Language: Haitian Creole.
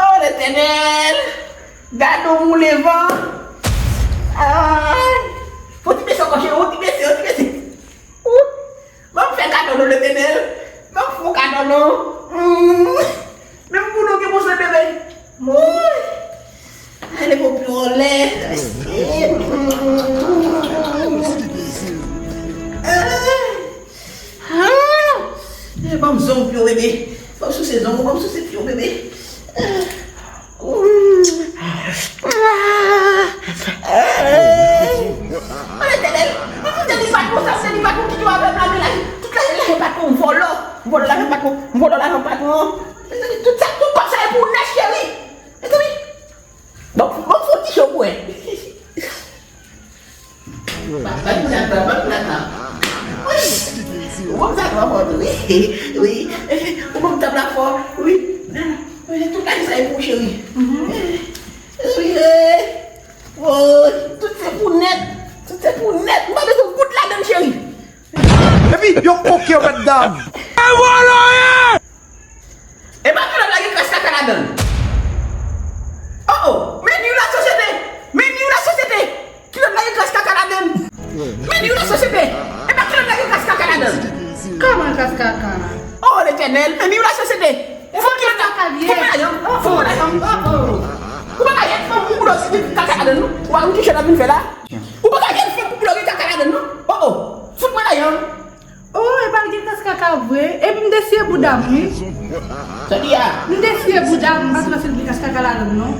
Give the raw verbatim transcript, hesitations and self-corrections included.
Oh, Letènèl! Gade yon moulen van! Ay! Fò ti bese ankò, cheri, yon ti bese, yon ti bese! Ou! Ban m fè kado non, Letènèl! Ban m fè yon kado non! Hmm. Menm pou nou ki pou se bebe! Woy! Ale pou pyo anlè. Ah! Ah! Eh, ban m zong pyo bebe. Ban m souse zong, ban m souse pyo bebe. Ah! Mwen te di, mwen te di patwon sa, mwen te di patwon kite w avè m la, men la, tout la, lajan patwon, vòlò. Vòlò lajan patwon, vòlò lajan patwon. Mezanmi, tout sa, tout kòb sa e pou w nèt, cheri. Mezanmi, bon, bon, fò ti cho pou wè. Ba, ba, ba, ba, ba, ba, ba. Wi. Ou bon sa, ba, ba, wi. Wi. Ou bon sa, ba, fò. Wi. Wi, tout bagay sa e pou cheri. Mhm. Wi, eh. Woy, tout se pou nèt. Tout se pou nèt. M pa bezwen gout ladann, cheri. Epi, yo koke yo mèt dam. E vòlò ye! E pa kilòt la gen kras kaka ladann. Oh, oh, men niw la sosyete! Men niw la sosyete! Kilòt la gen kras kaka ladann. Men niw la sosyete! E pa kilòt la gen kras kaka ladann. Kòman kras kaka? Oh, Letènèl, men niw la sosyete! Fò kilòt la, fò mwen la janm, fò mwen la janm. Oh, oh. Ou pa ka jwenn fanm pou boulo gen kaka ladann, non? Ou pa konn ki chèn ap vin fè la? Ou pa ka jwenn fanm pou boulo gen kaka ladann, non? Oh, oh. Fout mwen la janm. Oh, e pa l gen kras kaka vre. Epi m te siye bouda m, wi. Sa di a? M te siye bouda m, m pa t panse l gen kras kaka ladann, non.